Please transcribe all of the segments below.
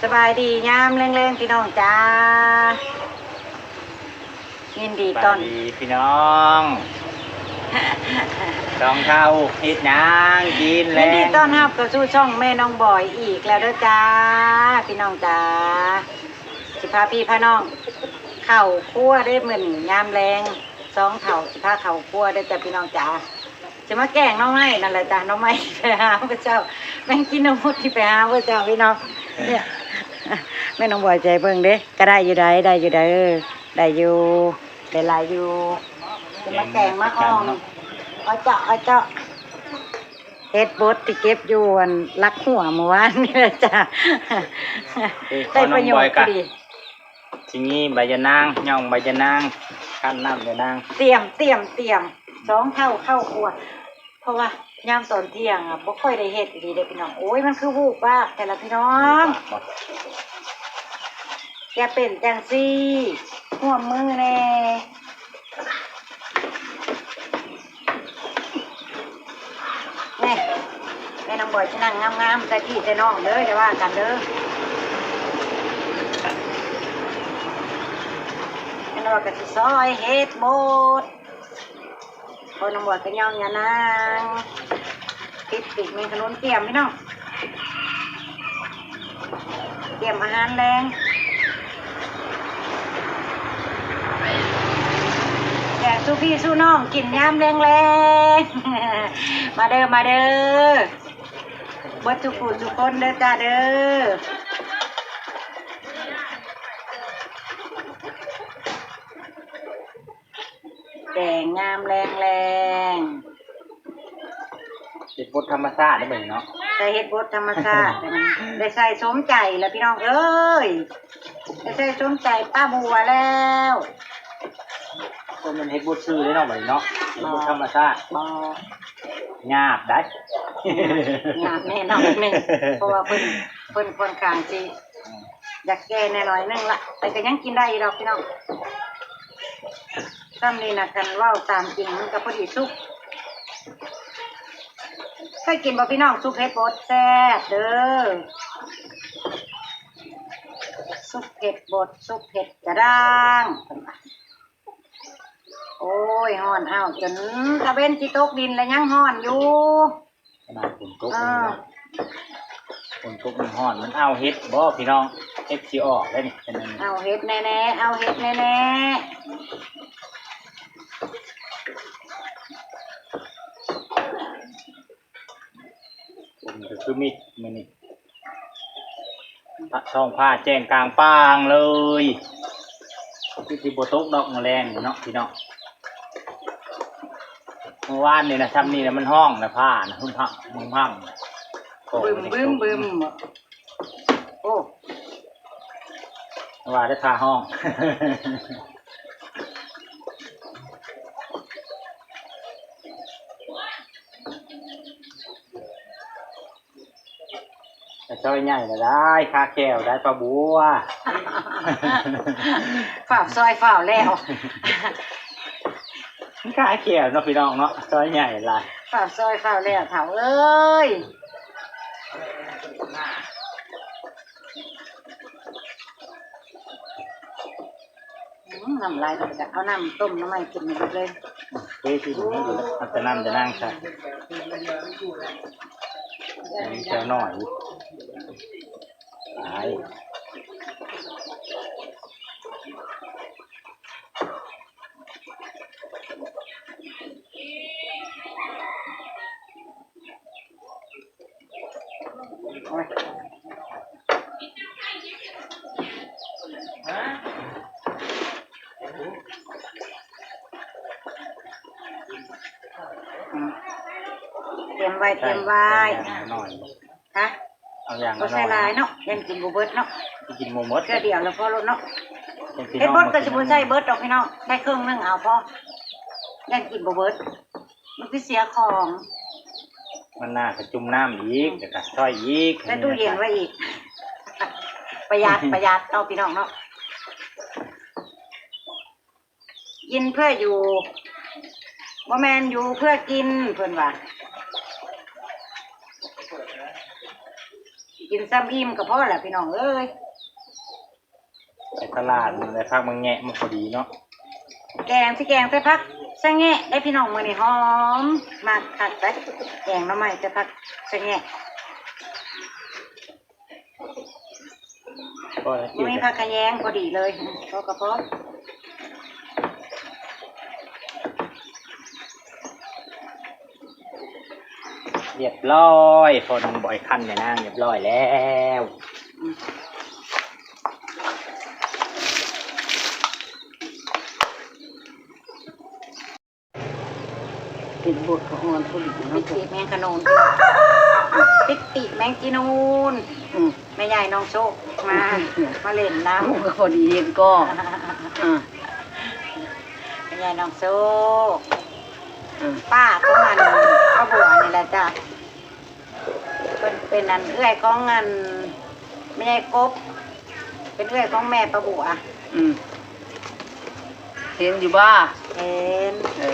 ສະບາຍດີຍາມແລງໆ ພີ່ນ້ອງຈ້າ ຍິນດີຕ້ອນ ສະບາຍດີພີ່ນ້ອງ ສອງເຖົ້າເຮັດຫຍັງກິນແລງ? ຍິນດີຕ້ອນຮັບເຂົ້າສູ່ຊ່ອງແມ່ນ້ອງບອຍອີກແລ້ວເດີຈ້າ ພີ່ນ້ອງຈ້າ ຊິພາພີ່ພານ້ອງເຂົ້າຄົວເດີ ມື້ນີ້ຍາມແລງ ສອງເຖົ້າຊິພາເຂົ້າຄົວເດີຈ້າ ພີ່ນ້ອງຈ້າ. ຊິມາແກງໜໍ່ໄມ້ນັ້ນແຫຼະຈ້າ ໜໍ່ໄມ້ທີ່ໄປຫາມື້ເຊົ້າ ແມງກິນໜູທີ່ໄປຫາມື້ເຊົ້າ ພີ່ນ້ອງ ແມ່ນ້ອງບອຍໃຈເບິ່ງເດ້ ກະໄດ້ຢູ່ໃດ໋ ໄດ້ຢູ່ໃດ໋ ໄດ້ຢູ່ ໄດ້ຫຼາຍຢູ່ ຊິມາແກງມາອ່ອມ ເອົາເຈາະ ເອົາເຈາະ ເຫັດບົດທີ່ເກັບຢູ່ອັນຫຼັກຮົ້ວມື້ວານນີ້ແຫຼະຈ້າ ໄດ້ປະໂຫຍດພໍດີ. ຊິມີໃບຢານາງ ຍ່ອງໃບຢານາງ ຄັ້ນນ້ຳຢານາງ ຕຽມ ຕຽມ ຕຽມ ສອງເຖົ້າເຂົ້າຄົວ ເພາະວ່າຍາມຕອນທ່ຽງອະ ບໍ່ຄ່ອຍໄດ້ເຮັດອີ່ຫຼີເດ້ພີ່ນ້ອງ. ໂອ້ຍ ມັນຄືວູບວາບແທ້ລະພີ່ນ້ອງ ຢ່າເປັນຈັ່ງຊີ້ ຮ່ວມມືແດ່. ນີ້ ແມ່ນ້ອງບອຍຊິນັ່ງງາມໆ ໃສ່ພີ່ໃສ່ນ້ອງເດີ ຢ່າວ່າກັນເດີ. ແມ່ນ້ອງບອຍກະຊິຊອຍເຫັດບົດ ພໍ່ນ້ອງບອຍກະຍ່ອງຍານາງ ຕິດປີກແມງຂະໜູນ ຕຽມພີ່ນ້ອງ ຕຽມອາຫານແລງ ແກງສູ່ພີ່ສູ່ນ້ອງກິນຍາມແລງໆ ມາເດີ ມາເດີ ເບິດທຸກຜູ້ທຸກຄົນເດີຈ້າເດີ. ແກງຍາມແລງໆ ເຫັດບົດທຳມະຊາດເດ້ເນາະ ໃສ່ເຫັດບົດທຳມະຊາດ ໄດ້ໃສ່ສົມໃຈລະພີ່ນ້ອງເອີຍ ໄດ້ໃສ່ສົມໃຈປ້າບົວແລ້ວ. ບໍ່ແມ່ນເຫັດບົດຊື່ເດ້ເນາະ ບາດນີ້ເນາະ ເຫັດບົດທຳມະຊາດ ບໍ່ ຍາບໄດ໋ ຍາບແນ່ນອນໜຶ່ງ ເພາະວ່າເພິ່ນ ເພິ່ນຂ້ອນຂ້າງຊິ ອືມ ຢາກແກ່ແນ່ໜ້ອຍໜຶ່ງລະ ແຕ່ກະຍັງກິນໄດ້ຢູ່ດອກພີ່ນ້ອງ. ຊ່ຳນີ້ນະ ຄັນເວົ້າຕາມຈິງມັນກະພໍດີສຸກ. ເຄີຍກິນບໍ່ພີ່ນ້ອງ ຊຸບເຫັດບົດ ແຊບເດີ ຊຸບເຫັດບົດ ຊຸບເຫັດກະດ້າງ. ໂອ້ຍ ຮ້ອນອ້າວ ຈົນຕາເວັນຊິຕົກດິນລະຍັງຮ້ອນຢູ່. ຂະໜາດຝົນຕົກ ເອີ ມັນຍັງຮ້ອນ ຝົນຕົກມັນຮ້ອນ ມັນອ້າວເຫັດບໍ່ພີ່ນ້ອງ ເຫັດຊິອອກແລ້ວນີ້ ອ້າວເຫັດແນ່ໆ ອ້າວເຫັດແນ່ໆ. ຝົນກະຄືມິດມື້ນີ້ ທ້ອງຟ້າແຈ້ງກາງປ່າງເລີຍ ຄືຊິບໍ່ຕົກດອກມື້ແລງນີ້ເນາະພີ່ນ້ອງ. ມື້ວານນີ້ນະ ຊ່ຳນີ້ນະ ມັນຮ້ອງນະ ຟ້ານະ ຮຶມຮຳ ຮຶມຮຳ ບຶມບຶມບຶມ. ໂອ້ ວ່າແຕ່ຟ້າຮ້ອງ ກະຊອຍໃຫຍ່ລະໄດ້ ຄາແຂ້ວໄດ້ປາບົວ ຟ້າວຊອຍຟ້າວແລ້ວ ມັນຄາແຂ້ວເນາະພີ່ນ້ອງເນາະ ຊອຍໃຫຍ່ຫຼາຍ ຟ້າວຊອຍຟ້າວແລ້ວ ເຖົ້າເອີຍ. ອືມ ນ້ຳລາຍ ເອົານ້ຳຕົ້ມໜໍ່ໄມ້ກິນໃຫ້ເບິດເລີຍ ເອີ ກິນໃຫ້ເບິດ ເອົາແຕ່ນ້ຳແຕ່ນາງຊະ ແຈ່ວໜ້ອຍ ຫຼາຍ. ໂອ້ຍ ອືມ ຕຽມໄວ້ ຕຽມໄວ້ ໃສ່ໜ້ອຍ ຮະ ເອົາຢ່າງລະໜ້ອຍ ບໍ່ໃສ່ຫຼາຍເນາະ ຢ້ານກິນບໍ່ເບິດເນາະ ຊິກິນບໍ່ໝົດ ເທື່ອດຽວລະພໍໂລດເນາະ ເຮັດບົດກະຊິບໍ່ໃສ່ເບິດດອກພີ່ນ້ອງ ໃສ່ເຄິ່ງໜຶ່ງເອົາພໍ ຢ້ານກິນບໍ່ເບິດ ມັນຄືເສຍຂອງ ມັນໜ້າກະຈຸ່ມນ້ຳອີກ ແລ້ວກະຊອຍອີກ ໃສ່ຕູ້ເຢັນໄວ້ອີກ ປະຢັດ ປະຢັດເນາະພີ່ນ້ອງເນາະ ກິນເພື່ອຢູ່ ບໍ່ແມ່ນຢູ່ເພື່ອກິນ ເພິ່ນວ່າ ກິນຊ່ຳອີ່ມກໍພໍລະ ພີ່ນ້ອງເອີຍ. ໄປຕະຫຼາດ ໄດ້ຜັກມາແງະ ມັນພໍດີເນາະ. ແກງ ຊິແກງໃສ່ຜັກສະແງະໄດ໋ພີ່ນ້ອງ ມື້ນີ້ຫອມ ມັກຄັກໄດ໋ ແກງໜໍ່ໄມ້ໃສ່ຜັກສະແງະ. ບໍ່ມີຜັກຂະແຍງ ພໍດີເລີຍ ພໍກໍພໍ. ຮຽບຮ້ອຍ ພໍ່ນ້ອງບອຍຄັນແມ່ນາງຮຽບຮ້ອຍແລ້ວ. ເປັນບົດກໍອ່ອນພໍດີເນາະ ປິດປີກແມງຂະໂນນ ປິດປີກແມງຈີນູນ. ອືມ ແມ່ໃຫຍ່ນ້ອງໂຊກມາ ມາຫຼິ້ນນຳ ກໍພໍດີເຫັນກໍ ອ່າ ແມ່ໃຫຍ່ນ້ອງໂຊກ ອ່າ ປ້າຂອງອັນ ປ້າບົວນີ້ແຫຼະຈ້າ. ເພິ່ນເປັນອັນເອື້ອຍຂອງອັນແມ່ໃຫຍ່ກົບ ເປັນເອື້ອຍຂອງແມ່ປ້າບົວ. ອືມ ເຫັນຢູ່ບໍ່? ເຫັນ. ເອີ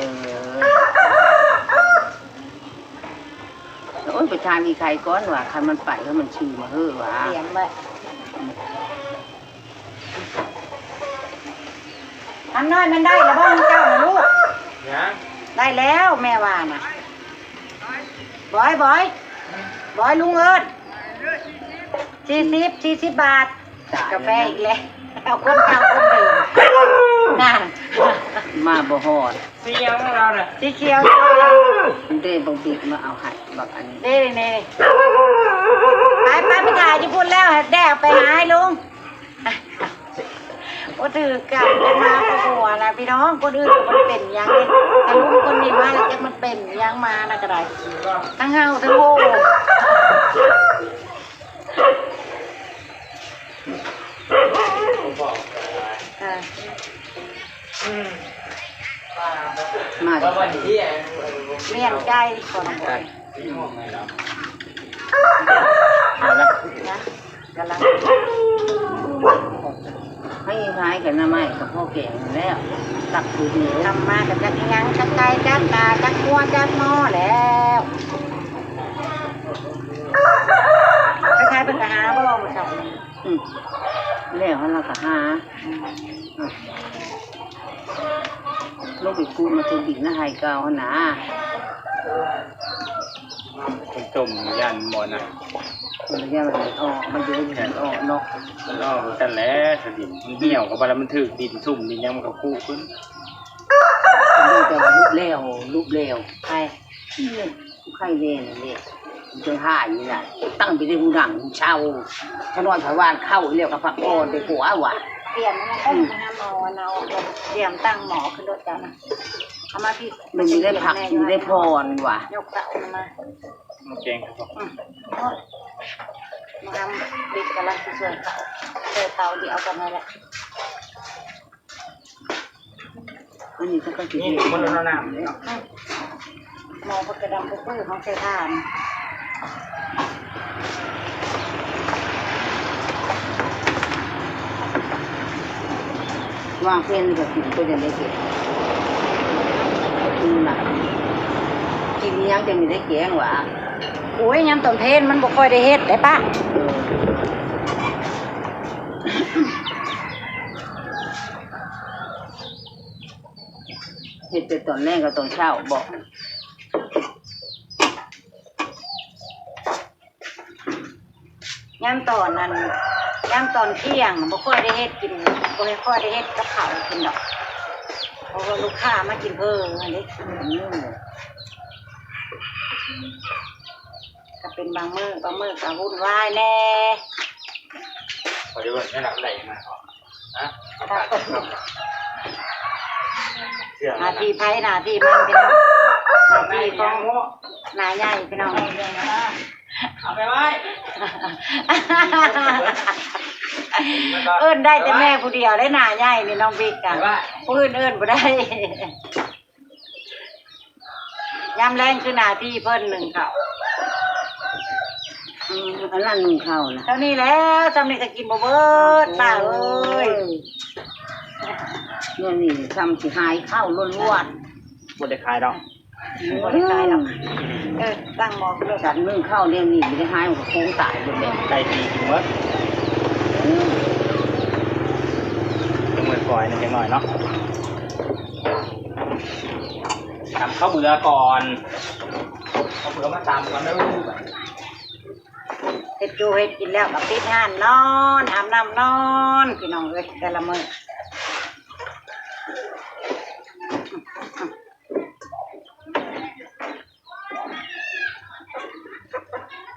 ໂອ້ຍ ໄປຖາມອີ່ໄຂ່ກ່ອນວ່າ ຄັນມັນໄປແລ້ວມັນຊື່ມາເຮີ້ວ່າ ຕຽມໄວ້. ອືມ ອັນນ້ອຍມັນໄດ້ລະບໍ່ຂອງເຈົ້ານະລູກ? ຍັງ ໄດ້ແລ້ວແມ່ວ່ານະ. ບອຍ ບອຍ ບອຍ ລຸງເອີ້ນ ສີ່ສິບ ສີ່ສິບບາດ. ຕາຍ ກາແຟອີກແລ້ວ ເອົາຄົນເກົ່າຄົນເດີມ ນັ້ນ ມາບໍ່ຮອດ. ສີຫຍັງຂອງລາວນະ? ສີຂຽວ ເດ້ ບັກບິກມາເອົາໃຫ້ ບັກອັນນີ້ ເດ້ ນີ້ ໄປ ໄປ ໄປຖ່າຍຢູ່ພຸ້ນແລ້ວ ແດ່ ໄປຫາໃຫ້ລຸງ. ບໍ່ຖືກກັນ ມາກໍຫົວລະພີ່ນ້ອງ ຄົນອື່ນກໍບໍ່ໄດ້ເປັນຫຍັງເດ້ ແຕ່ລຸງຄົນນີ້ມາແລ້ວ ຈັກມັນເປັນຫຍັງມານະກໍໄດ້ ທັງເຫົ່າທັງໂຫ. ອ່າ ມາ ລ້ຽງໄກ່ກ່ອນ ນະ ກຳລັງ ໃຫ້ທາຍກັນນະໄມ້ກັບພໍ່ແກງນັ້ນແຫຼະ ຕັກຄືດຽວ ທຳມາກໍຈັກອີ່ຫຍັງ ຈັກໄກ່ ຈັກກາ ຈັກງົວ ຈັກໝໍແລ້ວ. ໄປຂາຍເພິ່ນກໍຫາບໍ່ມື້ເຊົ້ານີ້? ອືມ ແລ້ວຫັ້ນລະກໍຫາ ອືມ ອືມ ລົງໄປຂູດມາຖົ່ມດິນນະໄຮ່ເກົ່າຫັ້ນນາ. ເພິ່ນຕົ້ມຢ້ານບໍ່ນະ ເພິ່ນຢ້ານມັນອອກ ມັນຢູ່ໃນດິນອອກເນາະ ມັນອອກຄືກັນແຫຼະ ຖ້າດິນມັນຫ່ຽວກໍບໍ່ໄດ້ ມັນຖືກດິນຊຸ່ມດິນຫຍັງມັນກໍຄຸຂຶ້ນ. ເພິ່ນວ່າຫຼຸບແລ້ວ ຫຼຸບແລ້ວ ໃຜ? ອືມ ໄຂ່ແດ່ນັ້ນເດ້ ຈັ່ງຫາຍນີ້ນະ ຕັ້ງໄປໄດ້ຜູ້ນັ່ງຜູ້ເຊົາ ຂະນ້ອຍພາຫວ່ານເຂົ້າແລ້ວກໍພັກຜ່ອນໄປກວ່າວ່າ ຕຽມໃຫ້ ອືມ ເອົາອັນເອົາ ຕຽມຕັ້ງໝໍ້ຂຶ້ນລົດເຈົ້ານະ ເອົາມາພີ້ ມັນຊິໄດ້ພັກ ຊິໄດ້ຜ່ອນວ່າ ຍົກເຕົາມາ ມາແກງ ອືມ ມາທຳ ບິກກຳລັງຊິຊ່ວຍເຂົາ ຊ່ວຍເຕົາດຽວກັນນັ້ນແຫຼະ. ອັນນີ້ເຂົາກໍຊິ ນີ້ ເຮັດ ຄົນລະນ້ຳເນາະ ໝໍ້ເພິ່ນກະດຳປຶ້ໆ ຂອງໃສ່ຖ່ານ ວາງເພນກໍກິນ ກໍຍັງໄດ້ເກັບ ກິນນະ ກິນຫຍັງຈັ່ງຊິໄດ້ແກງຫວາ? ໂອ້ຍ ຍາມຕອນເພນມັນບໍ່ຄ່ອຍໄດ້ເຮັດໄດ໋ປ້າ ເອີ. ເຮັດແຕ່ຕອນແລງກັບຕອນເຊົ້າບໍ? ຍາມຕອນນັ້ນ ຍາມຕອນທ່ຽງບໍ່ຄ່ອຍໄດ້ເຮັດກິນ ບໍ່ຄ່ອຍໄດ້ເຮັດກັບເຂົ້າກິນດອກ ເພາະວ່າລູກຄ້າມາກິນເພິ່ນຫັ້ນເດ້ ອືມ ກໍເປັນບາງມື້ ບາງມື້ກໍວຸ່ນວາຍແດ່. ເຂົາຈະເບິ່ງໃຫ້ນຳໄດ້ມາເນາະ ຮະ ເອົາປາກເຂົ້າ ໜ້າທີ່ໃຜໜ້າທີ່ມັນພີ່ນ້ອງ ໜ້າທີ່ຂອງນ້າໃຫຍ່ພີ່ນ້ອງ ເອົາໄປໄວ້ ເອີ້ນໄດ້ແຕ່ແມ່ຜູ້ດຽວເດ້ ໜ້າໃຫຍ່ນີ້ ນ້ອງບິກ ໄປໄວ້ ຜູ້ອື່ນເອີ້ນບໍ່ໄດ້. ຍາມແລງຄືໜ້າທີ່ເພິ່ນໜຶ້ງເຂົ້າ ອືມ ອັນນັ້ນໜຶ້ງເຂົ້ານະ ເທົ່ານີ້ແຫຼະ ຊ່ຳນີ້ກໍກິນບໍ່ເບິດ ປ້າເອີຍ ໂອ້ຍ ແນວນີ້ຊ່ຳຊິຫາຍເຂົ້າລ້ວນໆ. ບໍ່ໄດ້ຂາຍດອກ ບໍ່ໄດ້ຂາຍດອກ. ເອີ ຕັ້ງໝໍ້ໂລດ ສັດໜຶ້ງເຂົ້າແນວນີ້ບໍ່ໄດ້ຫາຍ ມັນກໍຄົງຕາຍຢູ່ແຫຼະ ໄກ່ຕີກິນໝົດ. ເອົາມືກ້ອຍໜຶ່ງຈັກໜ້ອຍເນາະ ຕຳເຂົ້າເບືອກ່ອນ ເອົາເບືອມາຕຳກ່ອນເດີ. ເຮັດຢູ່ເຮັດກິນແລ້ວກໍປິດຮ້ານນອນ ອາບນ້ຳນອນ ພີ່ນ້ອງເອີຍ ແຕ່ລະມື້.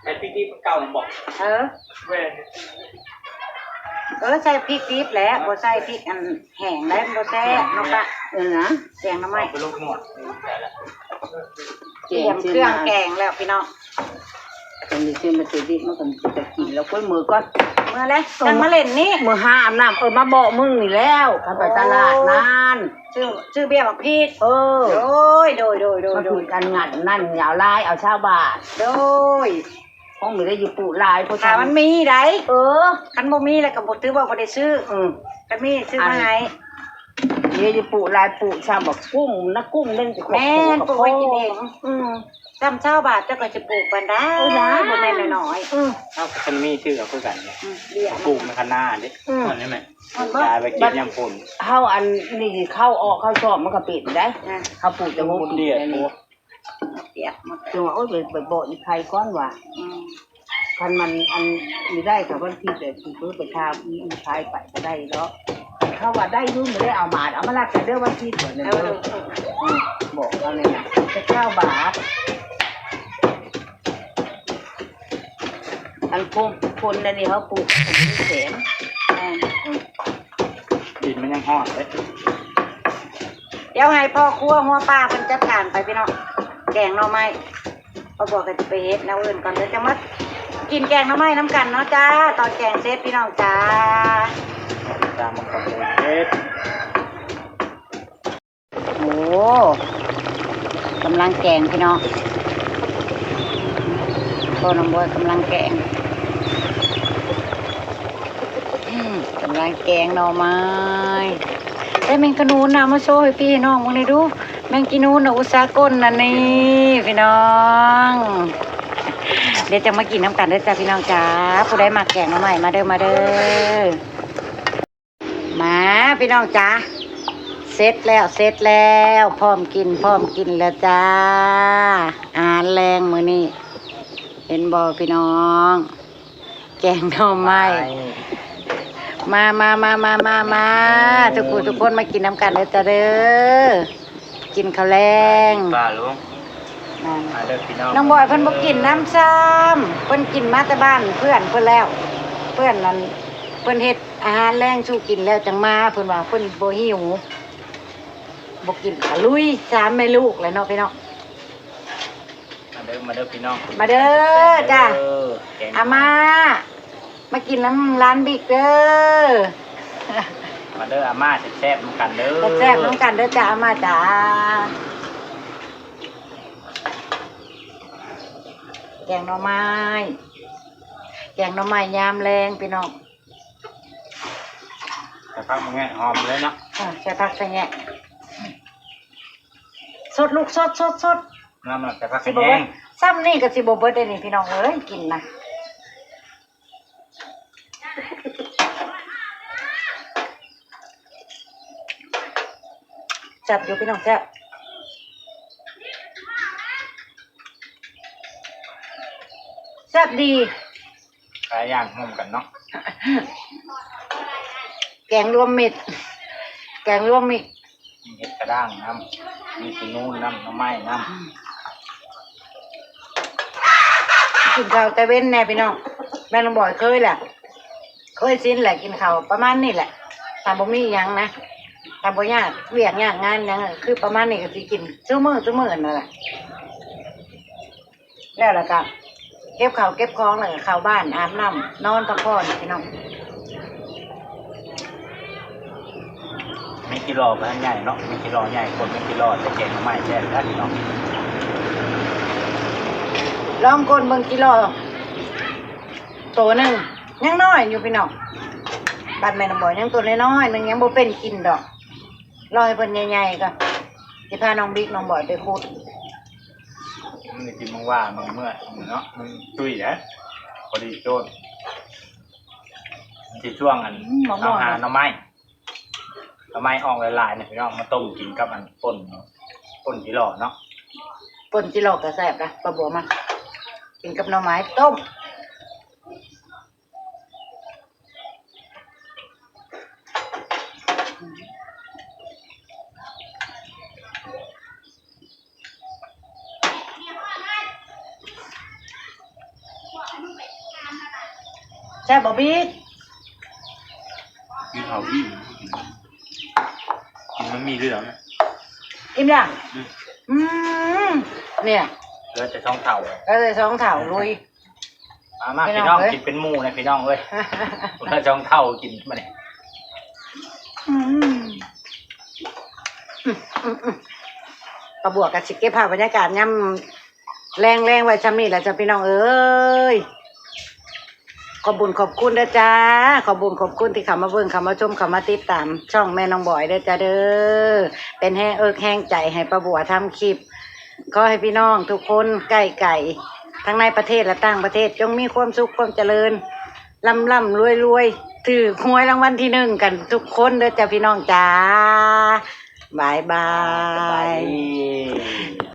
ໃສ່ພິກດິບເກົ່ານັ້ນບໍ? ເອີ ເອີ ໃສ່ພິກດິບແຫຼະ ບໍ່ໃສ່ພິກອັນແຫ້ງໄດ້ ມັນບໍ່ແຊບເນາະປະ. ເອີນະ ແກງໜໍ່ໄມ້ ຕຽມເຄື່ອງແກງແລ້ວພີ່ນ້ອງ. ອັນນີ້ຄືມັນຊິດິບ ມັນກໍຈະກິນແລ້ວ. ໂອ້ຍ ເມືອກ່ອນ ເມືອແລ້ວ ຈັ່ງມາຫຼິ້ນນີ້ ເມືອຫາອາບນ້ຳ. ເອີ ມາເບາະມຶງນີ້ແລ້ວ ຄັນໄປຕະຫຼາດນັ້ນ ຊື້ ຊື້ເບຍໝາກພີດ. ເອີ ໂດຍ ໂດຍ ໂດຍ ໂດຍ ມາຖືກອັນງັດນັ້ນ ເອົາຫຼາຍ ເອົາຊາວບາດ. ໂດຍ ຂອງມີໄດ້ຢູ່ປູກຫຼາຍ ເພາະຖ້າມັນມີໄດ໋. ເອີ ຄັນບໍ່ມີແລ້ວກໍບໍ່ ຖືວ່າບໍ່ໄດ້ຊື້. ອື ຄັນມີຊື້ມາໃຫ້. ເດ ຢູ່ປູກຫຼາຍ ປູກຊຳບັກກຸ້ມນະ ກຸ້ມເດ້ ແມ່ນ ປູກໄວ້ກິນເອງ. ອື ຊຳຊາວບາດ ເຈົ້າກໍຈະປູກປານໃດ. ເອີ ບໍ່ແມ່ນນ້ອຍໆ. ອື ເຮົາກໍຄັນມີຊື້ເອົາຄືກັນ. ອື ປູກໃນຄະນາເດ້. ອື ອັນນີ້ແມ່ນ ຢາໄວ້ກິນຍາມຝົນ. ເຮົາອັນນີ້ເຂົ້າອອກເຂົ້າຊອກມັນກໍເປັນໄດ໋. ອ່າ ເຮົາປູກແຕ່ຫົວປີ ດຽວ ອັນນີ້ ປຽກໝົດ ຈັ່ງວ່າ ໂອ້ຍ ໄປ ໄປເບາະອີ່ໄຂ່ກ່ອນວ່າ. ອື ຄັນມັນອັນນີ້ໄດ້ກໍວັນທີແປດສິບ ໄປທາງອີ່ໄຂ່ໄປກໍໄດ້ດອກ. ເຂົາວ່າໄດ້ຢູ່ ບໍ່ໄດ້ເອົາມາ ເອົາມາລັກກັນເດີວັນທີແປດ. ເອີ ບອກເຂົາແນ່ນະ ຈັກຊາວບາດ. ອັນຄົນ ຄົນອັນນີ້ເຮົາປູກແຂງ. ແມ່ນ ອື ດິນມັນຍັງຮ້ອນເດ້. ດຽວໃຫ້ພໍ່ຄົວຫົວປ່າເພິ່ນຈັດການໄປພີ່ນ້ອງ ແກງໜໍ່ໄມ້. ພໍ່ບົວກໍຊິໄປເຮັດແນວອື່ນກ່ອນ ດຽວຈະມາກິນແກງໜໍ່ໄມ້ນຳກັນເນາະຈ້າ. ຕອນແກງເສັດພີ່ນ້ອງຈ້າ ຕາມມັນກໍເປັນເຫັດ. ໂອ້ ກຳລັງແກງພີ່ນ້ອງ ພໍ່ນ້ອງບອຍກຳລັງແກງ ກຳລັງແກງໜໍ່ໄມ້. ໄດ້ແມງຂະນູນນະ ມາໂຊໃຫ້ພີ່ໃຫ້ນ້ອງເບິ່ງແດ່ດູ. ແມງກີນູນນະ ອຸດສາກົນນະນີ້ພີ່ນ້ອງ. ດຽວຈະມາກິນນຳກັນເດີຈ້າພີ່ນ້ອງຈ້າ. ຜູ້ໃດມັກແກງໜໍ່ໄມ້ ມາເດີ ມາເດີ. ມາພີ່ນ້ອງຈ້າ ເສັດແລ້ວ ເສັດແລ້ວ ພ້ອມກິນ ພ້ອມກິນແລ້ວຈ້າ. ອາຫານແລງມື້ນີ້ ເຫັນບໍ່ພີ່ນ້ອງ ແກງໜໍ່ໄມ້. ມາ ມາ ມາ ມາ ມາ ມາ ທຸກຜູ້ທຸກຄົນມາກິນນຳກັນເດີຈ້າເດີ. ກິນເຂົ້າແລງ ປ້າລຸງ ມາເດີພີ່ນ້ອງ. ນ້ອງບອຍເພິ່ນບໍ່ກິນນ້ຳຊ້ຳ ເພິ່ນກິນມາແຕ່ບ້ານເພື່ອນເພິ່ນແລ້ວ. ເພື່ອນນັ້ນ ເພິ່ນເຮັດອາຫານແລງສູ່ກິນແລ້ວຈັ່ງມາ ເພິ່ນວ່າເພິ່ນບໍ່ຫິວ ບໍ່ກິນກໍລຸຍ ສາມແມ່ລູກແຫຼະເນາະພີ່ນ້ອງ. ມາເດີ ມາເດີພີ່ນ້ອງ ມາເດີຈ້າ. ອາມ່າ ມາກິນນຳຫຼານບິກເດີ. ມາເດີອາມ່າ ແຊບໆນຳກັນເດີ ແຊບໆນຳກັນເດີຈ້າ ອາມ່າຈ້າ. ແກງໜໍ່ໄມ້ ແກງໜໍ່ໄມ້ຍາມແລງພີ່ນ້ອງ. ໃສ່ຜັກມາແງະຫອມເລີຍເນາະ. ເອີ ໃສ່ຜັກໃສ່ແງະ ສົດລູກ ສົດ ສົດ ສົດ. ນ້ຳ ໃສ່ຜັກໃສ່ແງະ ຊ້ຳນີ້ກໍຊິບໍ່ເບິດເດ້ນີ້ພີ່ນ້ອງເອີຍ ກິນນະ. ແຊບຢູ່ພີ່ນ້ອງ ແຊບ ແຊບດີ. ຫຼາຍຢ່າງຮ່ວມກັນເນາະ ແກງລວມມິດ ແກງລວມມິດ. ມີເຫັດກະດ້າງນຳ ມີຂີ້ນູນນຳ ໜໍ່ໄມ້ນຳ. ອືມ ກິນເຂົ້າແຕ່ເວັນແດ່ພີ່ນ້ອງ. ແມ່ນ້ອງບອຍເຄີຍແຫຼະ ເຄີຍຊິນແຫຼະ ກິນເຂົ້າປະມານນີ້ແຫຼະ. ຖ້າບໍ່ມີຫຍັງນະ ຖ້າບໍ່ຍາກວຽກຍາກງານຫຍັງ ຄືປະມານນີ້ກໍຊິກິນຊຸມື້ ຊຸມື້ນັ້ນແຫຼະ. ແລ້ວ ແລ້ວກະເກັບເຂົ້າເກັບຂອງ ແລ້ວກະເຂົ້າບ້ານ ອາບນ້ຳ ນອນພັກຜ່ອນພີ່ນ້ອງ. ແມງກີ່ຫຼໍ່ກໍໃຫຍ່ເນາະ ແມງກີ່ຫຼໍ່ໃຫຍ່ ກົນແມງກີ່ຫຼໍ່ ແຕ່ແກງໜໍ່ໄມ້ແຊບແທ້ພີ່ນ້ອງ. ລອງກົນເບິ່ງກີ່ຫຼໍ່ໂຕໜຶ່ງ ຍັງນ້ອຍຢູ່ພີ່ນ້ອງ. ບາດແມ່ນ້ອງບອຍຍັງໂຕນ້ອຍໆໜຶ່ງ ຍັງບໍ່ເປັນກິນດອກ. ລໍໃຫ້ເພິ່ນໃຫຍ່ໆກ່ອນ. ຊິພານ້ອງບິກນ້ອງບອຍໄປຂຸດ. ມັນໄດ້ກິນມັງຫວ້າມັງເມືອດເນາະ ມັນຕຸ້ຍເດ້ ພໍດີໂຈນ. ມັນຊິຊ່ວງອັນ ອືມ ເຮົາຫາໜໍ່ໄມ້ ໜໍ່ໄມ້ອອກຫຼາຍໆນີ້ພີ່ນ້ອງ ມາຕົ້ມກິນກັບອັນປົ່ນ ປົ່ນຈີ່ຫຼໍ່ເນາະ. ປົ່ນຈີ່ຫຼໍ່ກໍແຊບນະ ປ້າບົວມັກກິນກັບໜໍ່ໄມ້ຕົ້ມ. ແຊບບໍ່ບີດ? ກິນເຂົ້າອີ່ມ ກິນມັນມີເລື່ອງນະ. ອີ່ມຍັງ? ອືມ ອືມ ເໜຍ ເຫຼືອແຕ່ສອງເຖົ້າ ເອີ ສອງເຖົ້າລຸຍ. ມາ ມາ ພີ່ນ້ອງ ພີ່ນ້ອງເອີຍ ກິນເປັນໝູ່ນະພີ່ນ້ອງເອີຍ ເຫຼືອສອງເຖົ້າກິນມານີ້. ອືມ ອືມໆ ປ້າບົວກໍຊິເກັບພາບບັນຍາກາດຍາມແລງໆໄວ້ຊ່ຳນີ້ແຫຼະຈ້າພີ່ນ້ອງເອີຍ. ຂອບບຸນຂອບຄຸນເດີຈ້າ ຂອບບຸນຂອບຄຸນທີ່ເຂົ້າມາເບິ່ງ ເຂົ້າມາຊົມ ເຂົ້າມາຕິດຕາມຊ່ອງແມ່ນ້ອງບອຍເດີຈ້າເດີ ເປັນແຮງເອິກແຮງໃຈໃຫ້ປ້າບົວທຳຄລິບ. ຂໍໃຫ້ພີ່ນ້ອງທຸກຄົນໃກ້ໆ ທັງໃນປະເທດ ແລະ ຕ່າງປະເທດ ຈົ່ງມີຄວາມສຸກຄວາມຈະເລີນ ລ່ຳໆລວຍໆ ຖືກຫວຍລາງວັນທີໜຶ່ງກັນທຸກຄົນເດີຈ້າພີ່ນ້ອງຈ້າ. ບາຍບາຍ ສະບາຍດີ.